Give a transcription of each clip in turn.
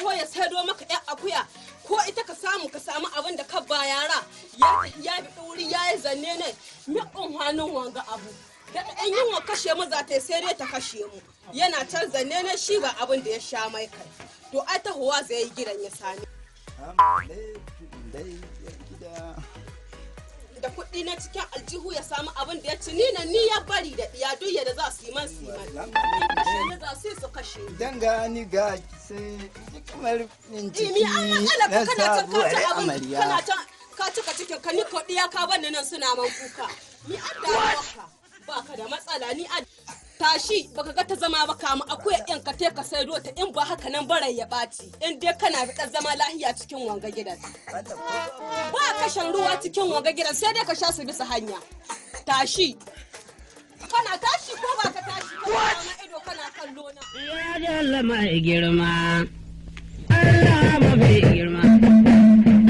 Taho ya saido maka yan akuya, ko ita ka samu, ka samu abin da ka ba yara. Ya tafi ya bi wuri ya yi zanne ne. Mi hannun wanga abu da ɗan yunwa kashe mu za ta yi, sai dai ta kashe mu. Yana can zanne ne, shi ba abin da ya sha mai kai. To ai tahowa zai yi gidan ya sami Dai gida. Da kuɗi na cikin aljihu, ya samu abin da ya ci. Ni na ni ya bari da ɗiya, duk yadda za su yi man su yi man. In kashe ni za su yi, su kashe ni. Dan gani ga sai ji kamar min ciki Imi an matsala ka na kana can ka ci sabuwar abin amarya. Kana can ka cika cikin ka, ni ko ɗiya ka banni nan suna man kuka. Ni an damuwarka? Baka da matsala. Ni an tashi baka ga ta zama ba. Kama akuya in ka te ka saido ta, in ba haka nan barai ya ɓaci. In dai kana bi zama lahiya cikin wanga gidan, ba ka shan ruwa cikin wanga gidan, sai dai ka sha su bisa hanya. Tashi, kana tashi ko ba ka tashi? Kana na ido kana kallo na. Ya jalla mai girma, Allah mafi girma,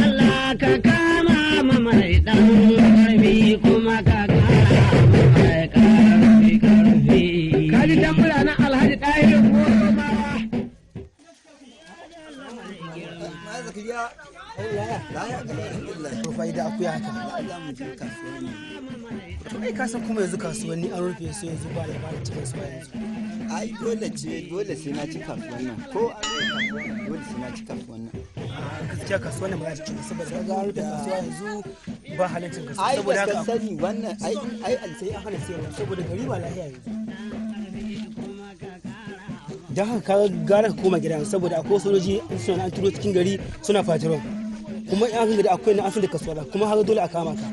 Allah ka kama ma mai ɗan ƙarfi kuma ka kara ma mai ƙarfi ƙarfi. Kaji tambura na Alhaji Ɗahiru Goromawa. Ma Zakariya. Lahiya ga alhamdulillah. To, fa'ida akuya haka. Za mu je kasuwa ne. To ai ka san kuma yanzu kasuwanni an rufe su, yanzu ba labarin cikin kasuwa yanzu. Ai dole ce, dole sai na ci kasuwan nan. Ko an rufe kasuwan nan, dole sai na ci kasuwan nan. A gaskiya kasuwan nan ba za ta ci ba, saboda ga an rufe kasuwa yanzu, ba halin cin kasuwa. Ai Saboda da ka haka sani wannan ai ai sai an hana sayarwa saboda gari ba lafiya yanzu. Don haka ka gara ka koma gida, saboda akwai sojoji suna an turo cikin gari suna patrol, kuma in an ga da akwai na an san da kasuwa ba, kuma haka dole a kama ka.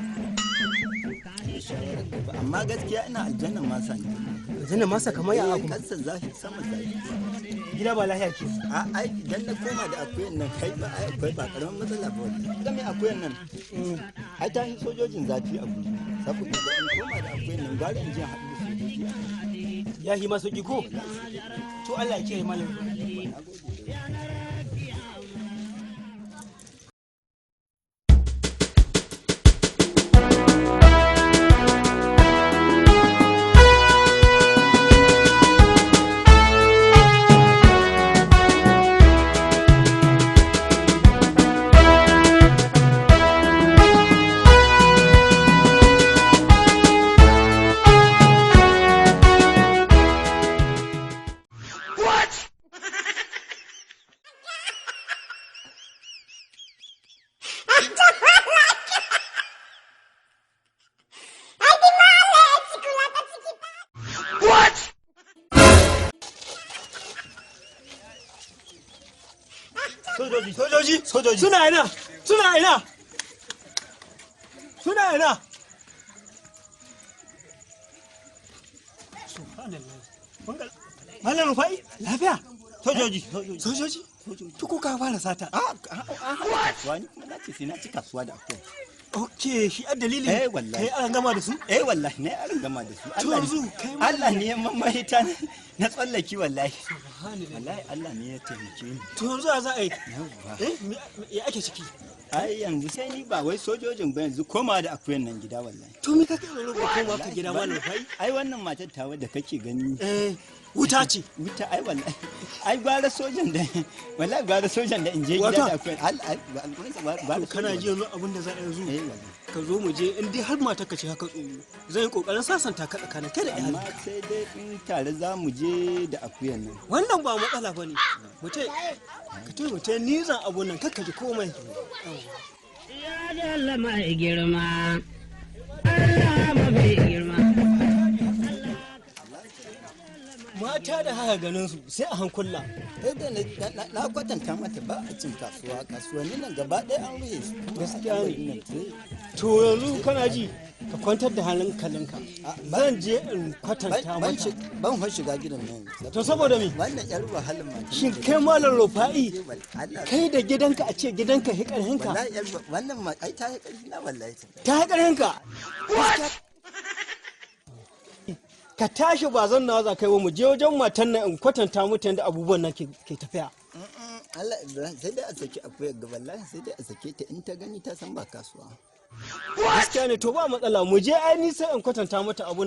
Amma gaskiya ina aljannan masa ne. Aljanna masa kamar ya kuma? Kasa zafi, sama zafi. Gida ba lafiya ke. A ai idan na koma da akuyan nan, kai ba ai akwai ba karamin matsala ba wallahi. Ga mai akuyan nan, ai ta yi sojojin zafi a guri, saboda da in koma da akuyan nan gwara in je haɗu da sojoji a Ya yi masu ko. To Allah ya kiyaye, malam. Na gode. Sojoji, sojoji, sojoji, suna ina? Suna ina? Suna ina? Subhanallah. Malam Rufai, lafiya? Sojoji, sojoji. Sojoji? To ko ka fara sata? A a kasuwa ni kuma na ce sai na ci kasuwa da akuya. Ok, shi a dalilin. Eh, wallahi. Kai an gama da su? Eh wallahi, ne an gama da su. To Allah yanzu ne kai ma- Allah ne ya mamaita na tsallaki wallahi. Subhanallah. Wallahi Allah ne ya taimake ni. To yanzu ya za a yi? Yawwa. Eh, ya ake ciki? Ai yanzu sai ni ba wai sojojin ba, yanzu koma da akuyan nan gida wallahi. To me ka kai tsoro ba koma ka gida, Malam Rufai? Ai wannan matar tawa da kake gani. Eh, wuta ce. Wuta ai wallahi. Ai gwara sojan da wallahi, gwara sojan da in je gida Wata? da akuyan. Ai ba alƙur'an ba. To kana ji yanzu abin da za a yanzu? Eh wallahi. Ka zo mu je, in dai har matar ka ce haka tsoro, zan yi kokarin sasanta ka tsakanin kai da Amma iyalinka. sai dai in tare za mu je da akuyan nan. Wannan ba matsala ba ne. Mutai ka ce mutai, ni zan abun nan, kakka ji komai. Ya jalla mai girma, Allah mafi girma. Mata da haka ganin su sai a hankula. Sai da na kwatanta mata ba a cin kasuwa, kasuwanni nan gaba ɗaya an rufe su. Gaskiya ne. To yanzu kana ji, ka kwantar da hankalinka, zan je in kwatanta Ban mata. Ban fa shiga gidan nan. To saboda me? Wannan yar wahalar mata. Shin kai Malam Rufa'i, Allah. kai da gidanka, a ce gidanka hi karhinka? Wallahi yar wannan ma ai ta yi ƙarfi na wallahi. Ta hi karhinka. Ka tashi, ba zan nawa za kai wa, mu je wajen matan nan in kwatanta mata yadda abubuwan nan ke tafiya. Allah Ibrahim, sai dai a saki akuyar ga wallahi, sai dai a sake ta, in ta gani ta san ba kasuwa. Gaskiya ne. To ba matsala, mu je, ai ni sai in kwatanta mata abun.